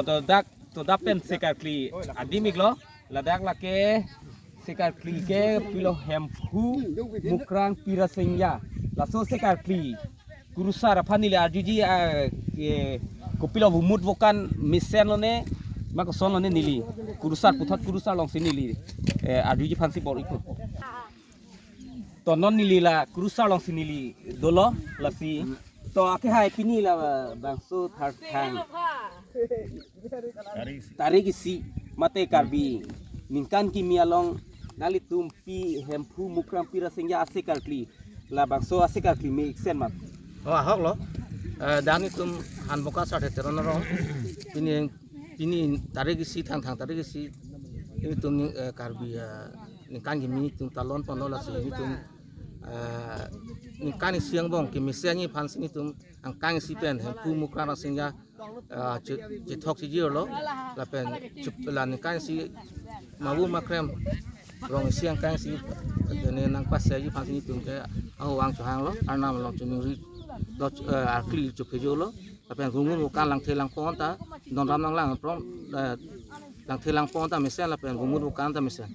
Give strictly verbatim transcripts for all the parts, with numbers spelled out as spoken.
To dak, to dak pen sekarkli adim iklo, ladak lake sekarkli ke pilo Hemphu Mukrang Pirasingya. Laso sekarkli kurusar aphan neli arjuji, ah, eh, kopilo vomut vokan mesen lone, ma koson lone neli kurusar puthot kurusar alongsi neli, eh, arjuji aphansi bor-ipo. To non neli la kurusar alongsi neli dolo, lasi to akehai pini labangso tharthang tarik isi mate Karbi ningkan kimi along nanglitum pi Hemphu Mukrang Pirasingya asekarkli, labangso asekarkli mesen ma? Oh, ahok lo. Eh, dak nelitum Hanboka Sarthe Teron arong. Pini, pini tarik isi, Thangthang tarik isi, nelitum ning, eh, Karbi, eh, ningkan kimi nelitum talon ponlo, lasi nelitum, eh, ningkan isi angbong kemesen ji aphansi nelitum angkang isi pen Hemphu Mukrang Pirasingya, ah, che-, chethok chijirlo, lapen chup la ningkan isi mavu makrem rong isi angkang isi, kene nangpasai ji aphansi nelitum ke ahuvang chohanglo, Arnam along choningri lo, eh, arkli chophejo lo, lapen vomut vokan langthe langpon ta, donram nanglang prom, eh, langthe langpon ta mesen, lapen vomut vokan ta mesen.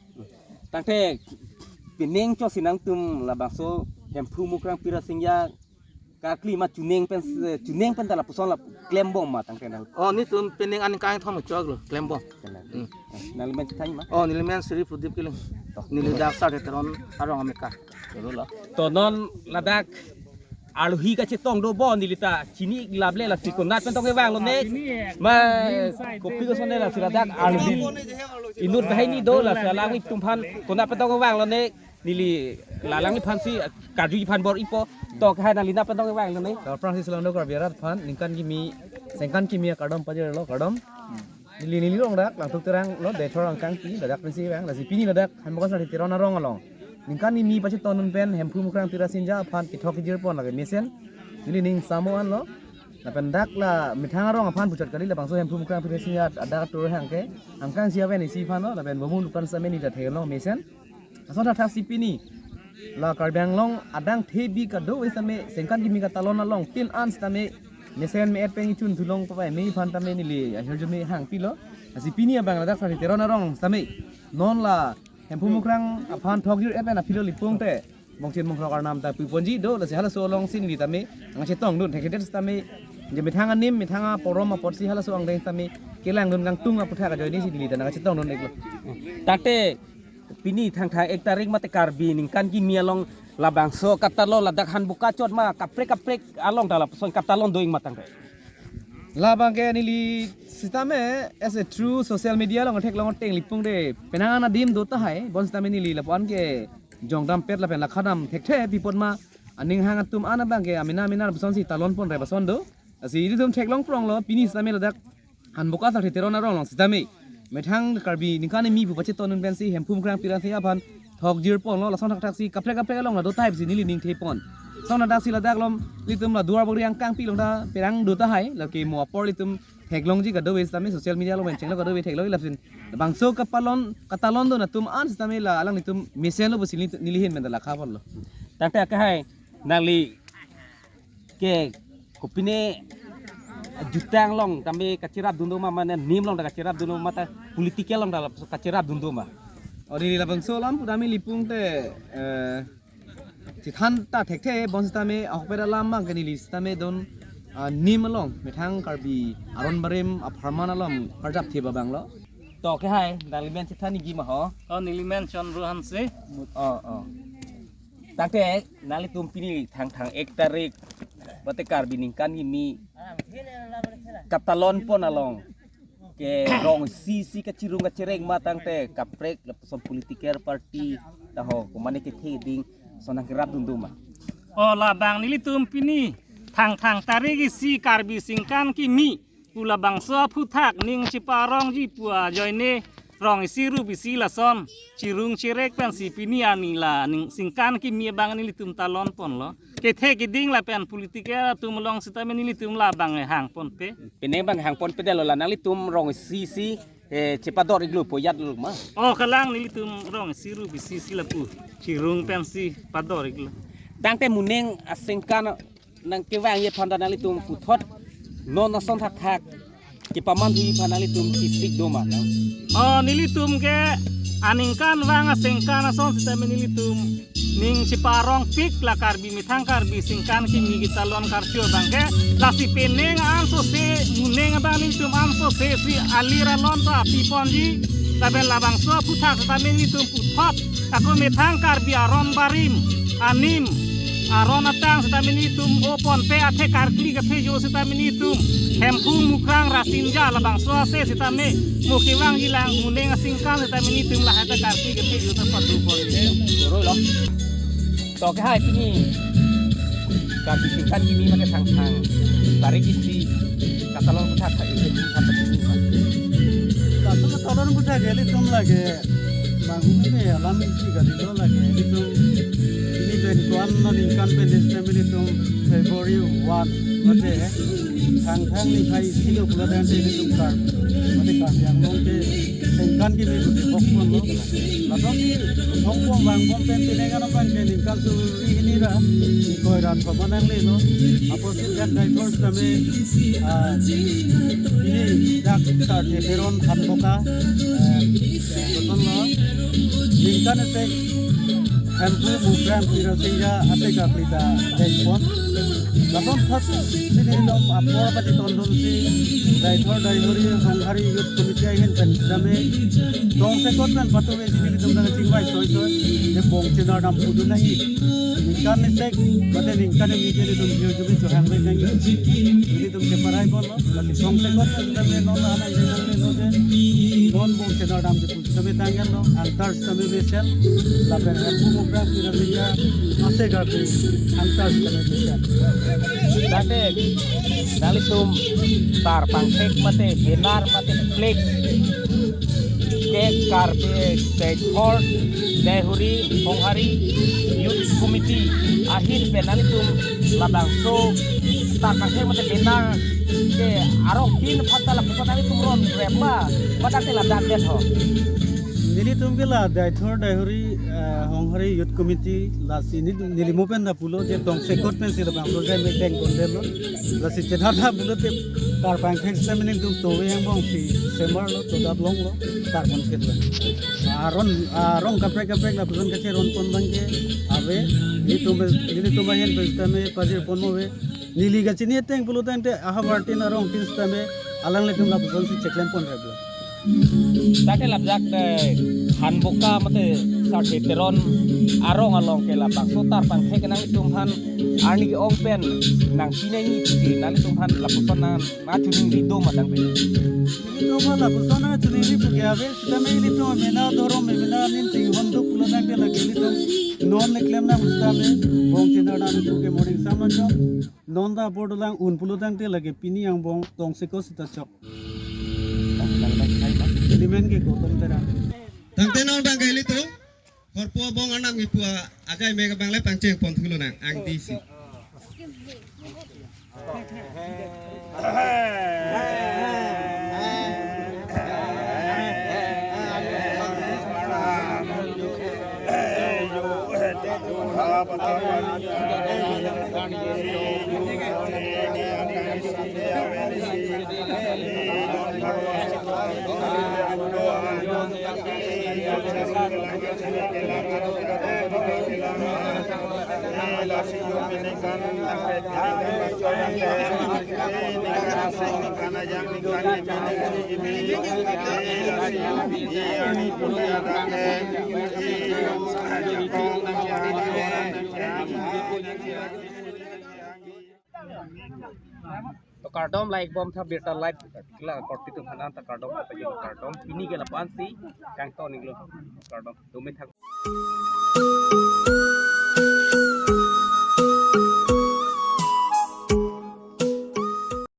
Tangte pining chosi nangtum labangso Hemphu Mukrang Pirasingya karkli ma chuning pen, chuning pen ta lapuson la klembom ma tangte nang? Oh, nelitum pining aningkan thom choklo, klembom. Kena. Hmm. Nangli men thang ma? Oh, neli men Sri Pradip Killing. Toh. Neli dak Sarthe Teron arong ameka. Dolo lo. To non ladak arlohi kachetong do bo neli ta chini laple, lasi konat pen tong kevang lone. Ma kopi koson ne, lasi ladak arlohi inut banghini do, lasi alanglitum aphan konat pen tong kevang lone. Neli la alangliphansi karjuji aphan bor-ipo. To akehai nangli nat pen tong kevang lone. Aphrangsi si Langdo Karbi arat aphan ningkan kimi, sengkan kimi akardom pajirlo, kardom. Neli, neli rong dak Langtuk Terang lo, Dethor angkang pi, ladak pensi vang, lasi pini ladak Hanboka Sarthe Teron arong along ningkan kimi pachetongdun pen Hemphu Mukrang Pirasingya aphan kethok kejir pon lake mesen. Neli ning samo anlo. Lapen dak la methang arong aphan puchot kali, labangso Hemphu Mukrang Pirasingya adak atur hang ke, angkang isi aven isi aphan lo, lapen vomut vokan sitame neli ta theklong mesen. Lason thakthak si pini la Karbi Anglong adang thebi kadokave sitame sengkan kimi katalon along tin an sitame mesen me-et pen ichun thulong papai me aphan tame neli ahirjume hangpilo. Lasi pini abang ladak Sarthe Teron arong sitame non la Hemphu Mukrang aphan thokjir-et pen aphi lo, lipung te Mongchin Mongkrok Arnam ta puponji do, lasi halaso alongsi neli tame nangchetongdun, thekthedet sitame je methang anim, methang aporom apotsi halaso angdeng sitame kelangdun kangtung aputhak ajoinesi neli ta nangchetongdun iklo. Tangte pini Thangthang ek tarik mate Karbi ningkan kimi along labangso katalon ladak Hanboka chot ma kaprek kaprek along ta lapuson katalon do-ik ma tangte? Labang ke neli sitame as a through social media along theklong ateng lipung te penang an adim do tahai, bonsitame neli lapu-an ke jongdampet lapen lakhadam thekthe pi apot ma aning hang atum an abang ke amena amena pusonsi talon pon re bason do. Lasi ilitum theklong pronglo, pini sitame ladak Hanboka Sarthe Teron arong along sitame methang Karbi ningkan kimi pu pachetongdun pensi Hemphu Mukrang Pirasingya aphan thokjir ponlo, lason thakthak si kaprek kaprek along la do tahai pusi neli ning thepon. Lason thakthak si ladak lom ilitum la Duarbagori angkang pi along ta penang do tahai, lake mo apor ilitum theklongji kadokave sitame social media along pen chenglo kadokave theklong, lapuson labangso kapalon katalondun atum an sitame la alanglitum mesenlo pusi neli, neli ahin pen ta lakha ponlo. Tangte akehai nangli ke kopine jutang along tame kacherapdun do ma, mane nim along ta kacherapdun do ma, ta political along ta kacherapdun do ma? Oh, neli labangso alam pudam lipung te, eh, chethan ta thekthe, bonsitame ahokpet alam abang ke neli sitame don, ah, nim along methang Karbi aron barim apharman along karjap theba abang lo. To akehai, nangli men chethan ningje ma ho? Oh, neli men Chandra Hanse. Oh, oh. Tangte nanglitum pini Thangthang ek tarik mate Karbi ningkan kimi katalon pon along ke rong isi si kachirung kachereng ma tangte kaprek lapuson political party ta ho, komane kethe ding, sonang kerapdun do ma? Oh, labang nelitum pini Thangthang tarik isi Karbi singkan kimi pu labangso aphuthak ning cheparongji pu ajoine rong isi rup isi lason chirung cherek pensi pini arni la ning singkan kimi abang nelitum talon ponlo. Kethe keding lapen political atum along sitame nelitum labang hang ponpe. Pini abang hang ponpedetlo, la nanglitum rong isi si, eh, chepador-iklo po, jatlo ma? Oh, kalang, nelitum rong isi rup isi si lapu chirung pensi pador-iklo. Tangte moning asingkan nangkevangji aphan ta nanglitum puthot non ason thakthak Kepaman hui aphan nanglitum kisik do ma nang? Oh, nelitum ke aningkanvang asengkan ason sitame nelitum ning cheparongpik la Karbi methang Karbi sengkan kimi ketalon karcho abang ke, lasi penang ansose, munang abang nelitum ansose si alir alon ta piponji, lapen labangso aphuthak sitame nelitum puthot, ako methang Karbi aron barim, anim, aron atang sitame nelitum oponpe athe karkli kathe jo sitame nelitum Hemphu Mukrang Rasinja labangso ase sitame mo kevangji lang, munang asengkan sitame nelitum lahai ta karkli kathe jo ta padu pon. Doro lo. To ke hai pini Karbi sengkan kimi mate Thangthang tarik isi katalon aphuthak hai ini sampai ini ma? Laso katalon aphuthak ke ilitum lake bang ini alam isi kali lo lake ilitum ini pen ko-an aningkan pen sitame ilitum February one mate Thangthang niphai isi lo pulo tangte ilitum Karbi mate Karbi Anglong ke sengkan kimi pu hokpon lo. Laso si hokpon vangbom pen penang anam abang ke ningkan suri hini ra ingkoi ra thom anang le lo. Apotsi dak Deithor sitame, ah, ini dak Sarthe Teron Hanboka, eh, beton lo. Ningkan isi Hemphu Mukrang Rasinja ase karkli ta dengpon. Lason thot sini nom apor pati tondun si Deithor Deihori Honghari Youth Committee ahin pen sitame tongsekot pen patuve sini nelitum ta kachingvai soi soi, je Bongchenar Dam pudun ahi. Ningkan isi mate ningkan isi ke nelitum hiu jumi chohang bai nangji. Nelitum cheparai bom lo, lasi tongsekot pen sitame non anai nang lo je non Bongchenar Dam ke sitame tanglo, angtar sitame mesen, lapen Hemphu Mukrang Rasinja ase karkli angtar sitame mesen. Tangte nanglitum tar pangthek mate banner mate flex ke Karbi Deithor Deihori Honghari Youth Committee ahin pen nanglitum labangso tar pangthek mate banner ke arong tin phatta lapuson nanglitum ron rep ma, padang te ladak det ho. Nelitum ke la Deithor Deihori, eh, Honghari Youth Committee lasi neli, neli mo pen ta pulo je tongsekot pen si labangso jai mek dengpon det lo. Lasi chethan ta pulote tar pangthek sitame nelitum tove angbong si semar lo, todap long lo, tar pon kit lo. Aron, arong kaprek kaprek lapuson kacheron pon abang ke ave, nelitum, nelitum ahin pen sitame pajir pon mo ave. Neli kachini ateng pulo tangte ahavar tin arong tin sitame alanglitum lapuson si cheklem pon rep lo. Tangte ladak, eh, Hanboka mate Sarthe Teron arong along ke labangso tar pangthek nanglitum aphan arni ke-ong pen nangpi nangji pusi nanglitum aphan lapuson nang, nangchiningri do ma tangte? Nelitum aphan lapuson nangchiningri pu ke ave, sitame ilitum mena dhorom mena nin chinghon duk pulo tangte lake ilitum non neklem nang sitame Bongchenar Dam pu ke morning saman jong non ta apor dolang, un pulo tangte lake pini angbong tongsekot sita chok. Neli men ke Gautam Terang. Tangte non abang ke ilitum Horpo Bong Arnam kipu ajai mek abang le pangcheng pon thu lonang, ang D C. To kardom, like bom tha birta like la korte atum aphan ta kardom, kardom. Pini ke lapu-an si kangton iklo, kardom. Dome thak.